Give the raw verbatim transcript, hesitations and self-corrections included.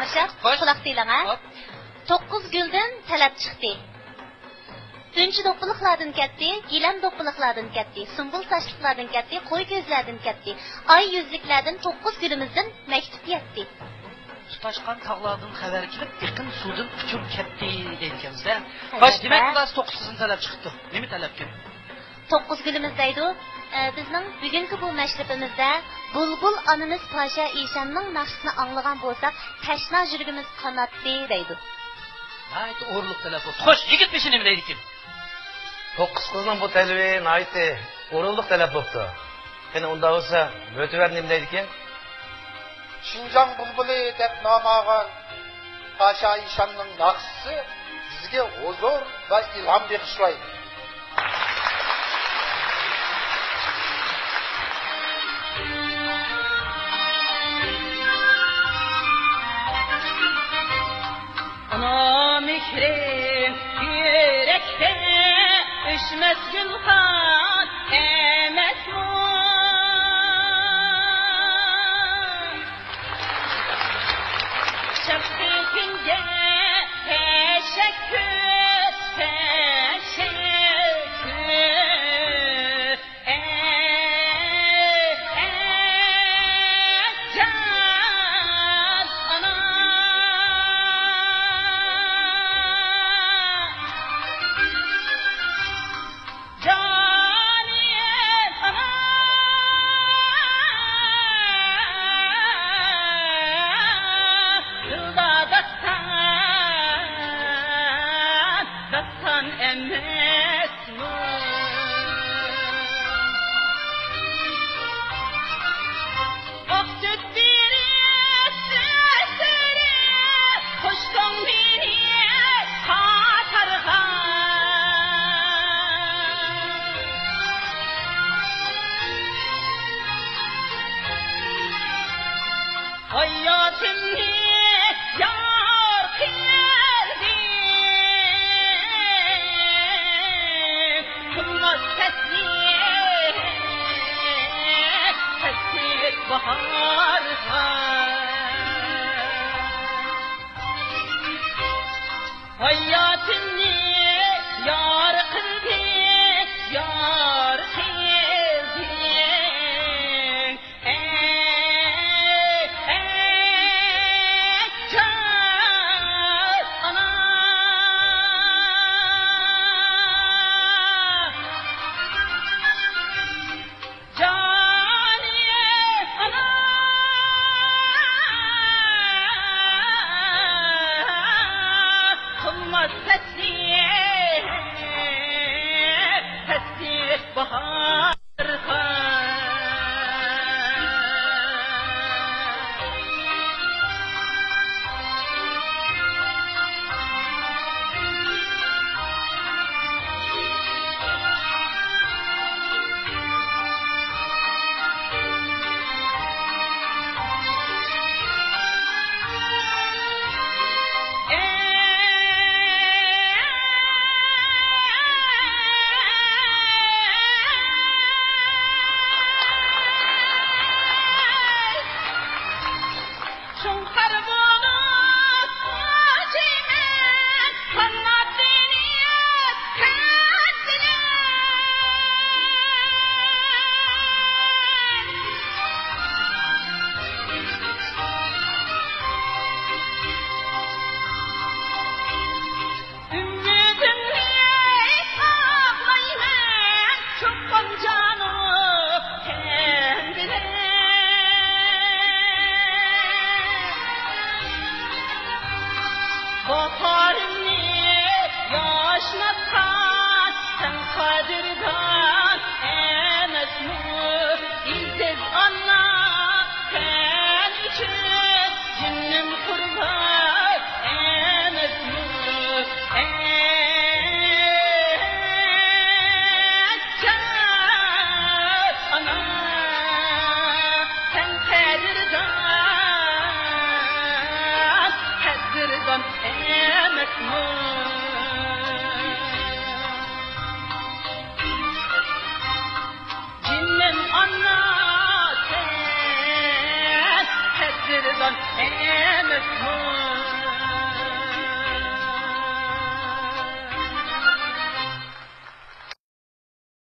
باشلاپ، خوش. قۇلاق سېلىڭ، ھە؟ خوپ. توققۇز گۈلدىن تەلەپ چىقتى. ئۈنچە دوپپىلىقلاردىن كەتتى، گىلەم دوپپىلىقلاردىن كەتتى، سۇمبۇل ساچلىقلاردىن كەتتى، قوي كۆزلەردىن كەتتى. ئاي يۈزلۈكلەردىن توققۇز گۈلىمىزدىن مەكتۇپ يەتتى. تۇتاشقان تاغلاردىن خەۋەر كېلىپ، ئېقىن سۇدىن ئۇچۇر كەتتى دەيدىكەنمىز-دە. ئەلۋەتتە. خوش، دېمەك، خۇلاسە توققۇزىنى تەلەپ چىقىپتۇ. نېمە تەلەپكەن؟ توققۇز گۈلىمىز دەيدۇ. ئە، بىزنىڭ بۈگۈنكى بۇ مەشرىپىمىزدە بۇلبۇل ئانىمىز پاشا ئىشاننىڭ ناخشىسىنى ئاڭلىغان بولساق، تەشنا يۈرىكىمىز قاناتتى دەيدۇ. ناھايىتى ئورۇنلۇق تەلەپ بوپتۇ. خوش، يىگىت بېشى نېمە دەيدىكىن؟ توققۇز قىزنىڭ بۇ تەلىپى ناھايىتى ئورۇنلۇق تەلەپ بوپتۇ. قېنى، ئۇنداق بولسا، مۆتىۋەر نېمە دەيدىكىن؟ شىنجاڭ بۇلبۇلى دەپ نام ئالغان پاشا ئىشاننىڭ ناخشىسى بىزگە ھۇزۇر ۋە ئىلھام بېغىشلايدۇ. ئانا مېھرىم يۈرەكتە ئۆچمەس گۈلخان ئەمەسمۇ؟ شەپقىتىڭگە تەشەككۈر، تەشەككۈر. ئەي، ئەي، جان ئانا. جانىم ئانا، دىلدا داستان، داستان ئەمەسمۇ؟ ئاق سۈت بېرىپ، سۈت بېرىپ، قوشتۇڭ مېنى قاتارغا. ھاياتىمنى يار قىلدىڭ، قىلماس تەسلىم، تەسلىم باھارغا. ھاياتىمنى يار قىلدىڭ، يار قىلدىڭ. ئەي، ئەي، جان ئانا. جانىم ئانا، قىلماس تەسلىم، تەسلىم باھارغا. شۇڭقار بولۇپ ئۇچىمەن، قانات بېرىپ كەتسىلەر. ئۈمىدىمنى ئاقلايمەن، چوپان جانىم، سەن بىلەن. باھارىمنى ياشناتقان سەن قەدىردان ئەمەسمۇ؟ ئېزىز ئانا، سەن ئۈچۈن جېنىم قۇربان ئەمەسمۇ؟ ئەي، جان ئانا، سەن قەدىردان، قەدىردان ئەمەسمۇ؟ جېنىم ئانا، سەن قەدىردان ئەمەسمۇ؟